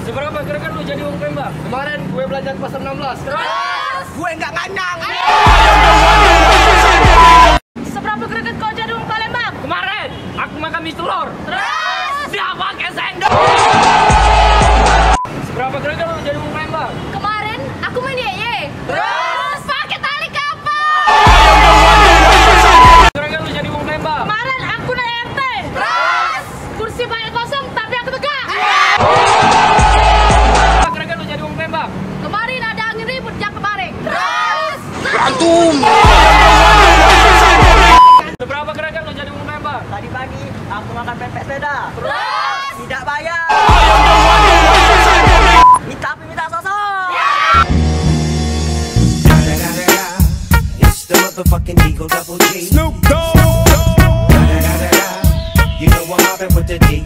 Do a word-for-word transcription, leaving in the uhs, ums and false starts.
Seberapa greget lu jadi wong Palembang? Kemarin gue belanja ke pasar enam belas. Terus? Gue nggak nganyang. Seberapa greget kau jadi wong Palembang? Kemarin aku makan mie telur. Terus? Dia pakai sendok. Seberapa greget lu jadi wong Palembang? Kemarin aku main ye ye. Terus? Pakai tali kapal. Greget lu jadi wong Palembang? Kemarin aku naik R T. Terus? Kursi banyak kosong, tapi aku tegak. Berapa greget lu jadi wong Palembang? Kemarin ada angin ribut, jak kebaring. Terus? Berantem. Seberapa greget lu jadi wong Palembang? Tadi pagi aku makan pempek sepeda. Terus? Tidak bayar. Minta api, minta sosok. It's the motherfucking Eagle Double G. Snoop Dogg. You know I'm mobbing with the D.